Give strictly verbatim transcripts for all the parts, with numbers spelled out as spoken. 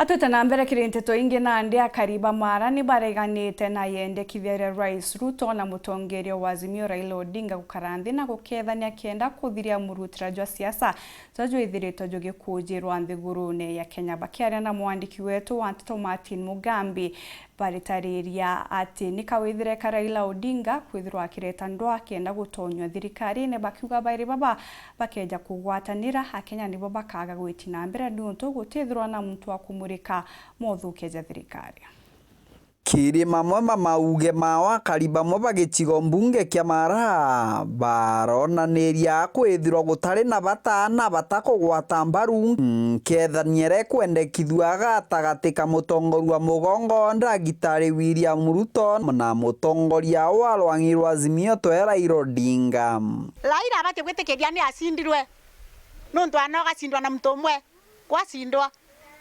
Atwite na mbere kiri nteto ingi, nandi akari ba Mara ni bareganite na yendekithia ria Rais Ruto na mutongeria wa Azimio Raila Odinga gukara nthi na gukethania kenda kuthiria murutira jwa siasa juria jwithiritwe jugikujirwa nthigurune ya Kenya. Bakiaria na mwandiki wetu wa nteto Martin Mugambi, baritariria ati ni kawithire ka Raila Odinga kwithirwa akireta ndwaa kenda gutonywa thirikarine, bakiuga bairi baba bakeja kugwatanira, Akenya nibo bakaga gwiti na mbere niuntu gutithirwa na muntu wa kumurika mothukia ja thirikari. Kiri mamwe ma mauge mao, akari bamwe ba gicigo mbunge kia Mara baronaniria kwithirwa gutari na bata na bata kugwata mbaru nkethania iria ikwendekithua gatagati ka mutongoria wa mugongo Ndagitari William Ruto na mutongoria wa rwang'i rwa Azimio twe Raila Odinga. Raila abati gwitikiria ni acindirwe, nontu ana ugacindwa na muntu umwe. Gwacindwa.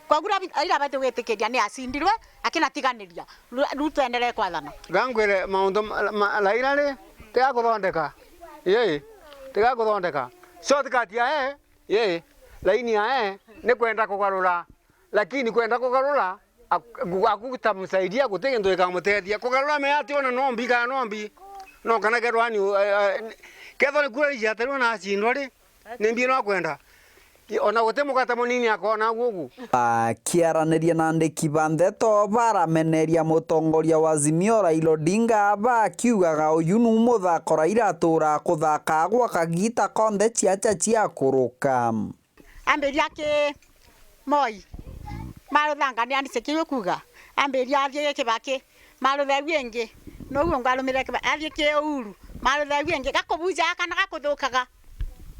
Koguo Rabi-, Raila abati gwitikiria ni acindirwe, akinatiganiria. Ru-, Ruto endelee kwathana. Gangwire maundu ma, ma, Raila ri, tiga kuthondeka. Ii, tiga kuthondeka. Shortcut yae, ii, laini yae, ni kwenda kugarura. Lakini kwenda kugarura, ak-, aku-, akutamsaidia, guti kintu gikamutethia. Kugarura me ati ona no mbi kana no mbi. No kana kethirwa ni, eh, eh, kethirwa ni kura iciatirwe na acindwa ri, ni mbi no akwenda. Ona guti mugate munini akona gugu. Bakiaraniria na andiki ba ndeto, barameneria mutongoria wa Azimio Raila Odinga, bakiugaga uyu nu muthako Raila atura kuthaka gwa kagita konthe ciacha ciakuruka. Ambiria ki Moi, maruthanga ni andise kiu kuga. Ambiria athie Kibaki, maruthe iu ingi. Noguo ngarumire Kiba-, athie ki Uhuru, maruthe iu ingi. Gakubuja kana gakuthukaga.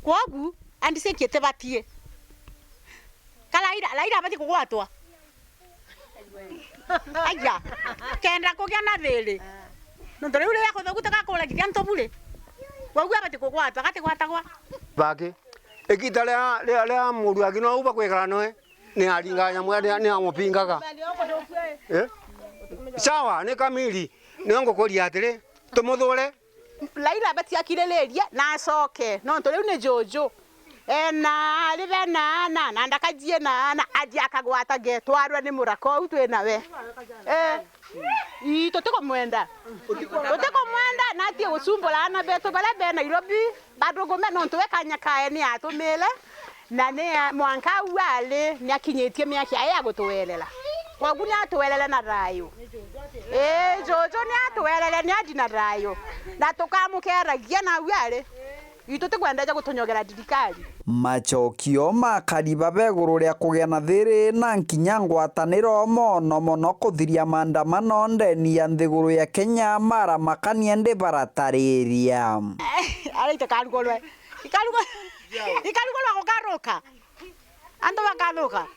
Kwogu, andise kitibatie. Ka Raila, Raila abati kugwatwa. Aija, kenda kugia na thiri. Nontu riu riria kuthuku tigakuragiria ntu buri. Kwogu abati kugwatwa, gatigwatagwa. Baki. Igita ria, ria, ria muruagi nou bakwikara noe, ni aringaga nyamu iria, ni, ni amupingaga. Eh? Sawa, ni kamili. Nio ngukuria atiri, tumuthure. Raila abati akiriririe na acoke, nontu riu ni juju. Ena ari bena ana, na ndakajie na ana, athie akagwata getwarwa ni muraka uu twi nawe. Eh. Ii, tutikumwenda. Tutikumwenda, na atie gucumbura ana betu baria be Nairobi, bathugume, nontu we kanya kae ni atumire, na ni a-, mwanka au ari ni akinyitie miaka yae ya gutuerera. Kwogu ni atuerere na thayu. Ii, juju ni atuerere, ni athi na thayu. Na tukamukeragia nau ari. Itu tikwendeja gutunyogera thirikari. Macokio ma akari baba iguru ria kugia na thiri na nkinya ngwataniro mono mono kuthiria maandamano ndeni ya nthiguru ya Kenya, maramakania ndi baratariria. Ara itakarugurwe. Ikarugu-, ikarugurwa gukaruka. Antu bakathuka.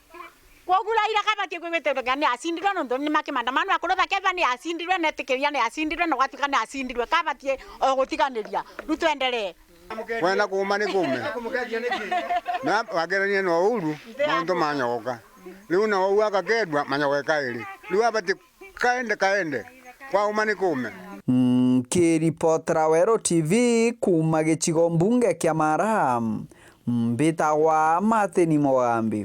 Kwogu Raila kabatie gwitikiria ni acindirwe, nontu ni makimandamano akurutha kethira ni acindirwe, netikiria ni acindirwe, na gwatuika ni acindirwe, kabatie o gutiganiria. Riu twenderee. Kwenda kuuma ni kuume. Na wagerania na Uhuru, mauntu manyogoka. Riu na uu agakendwa, manyogoke kairi. Riu abati kaende, kaende. Kwauma ni kuume. Nkiripotera Weru T V kuuma gicigo mbunge kia Mara, mbitagwa Martin Mugambi.